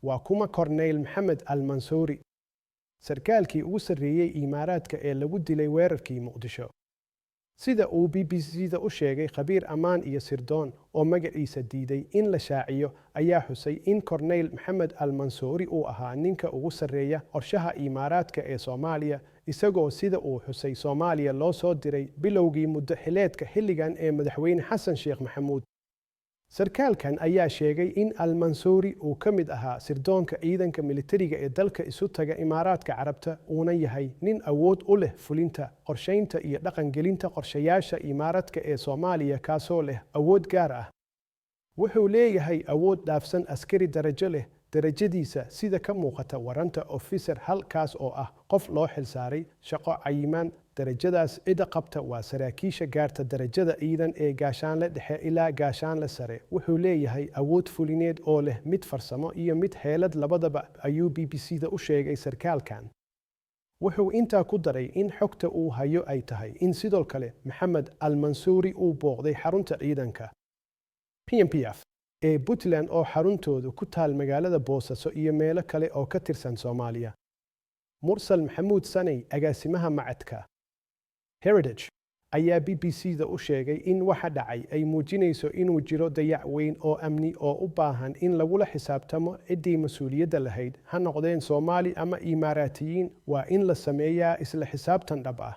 Waa kuma Korneyl Maxamed Al Mansouri, sarkaalkii ugu sarreeyay Imaaraadka ee lagu dilay weerarkii Muqdisho? Sida uu BBC-da u sheegay khabiir ammaan iyo sirdoon oo magaciisa diiday in la shaaciyo ayaa xusay in Korneyl Maxamed Al Mansouri uu ahaa ninka ugu sarreeya qorshaha Imaaraadka ee Soomaaliya, isagoo sida uu xusay Soomaaliya loo soo diray bilowgii muddo xileedka xilligan ee madaxweyne Xasan Sheekh Maxamuud. Sarkaalkan ayaa sheegay in Al Mansouri uu ka mid ahaa sirdoonka ciidanka militariga ee dalka Isutaga Imaaraadka Carabta, uuna yahay nin awood u leh fulinta, qorsheynta iyo dhaqan gelinta qorshayaasha Imaaradka ee Soomaaliya kaasoo leh awood gaar ah. Wuxuu leeyahay awood dhaafsan askari darajo leh darajadiisa sida ka muuqata Warranta Officer hal kaas oo ah qof loo xilsaaray shaqo cayiman, darajadaas cida qabta waa saraakiisha gaarta darajada ciidan ee Gaashaanle Dhexe ilaa Gaashaanle Sare, wuxuu leeyahay awood fulineed oo leh mid farsamo iyo mid xeelad labadaba ayuu BBC-da u sheegay sarkaalkan. Wuxuu intaa ku daray in xogta uu hayo ay tahay in sidoo kale Maxamed Al Mansouri uu booqday xarunta ciidanka PMPF ee Puntland oo xaruntoodu ku taal magaalada Boosaso iyo meelo kale oo ka tirsan Soomaaliya. Mursal Maxamuud Saney, agaasimaha machadka Heritage, ayaa BBC-da u sheegay in waxa dhacay ay muujinayso inuu jiro dayac weyn oo amni oo u baahan in lagula xisaabtamo ciddii mas'uuliyadda lahayd, ha noqdeen Soomaali ama Imaaraatiyiin, waa in la sameeyaa isla xisaabtan dhab ah.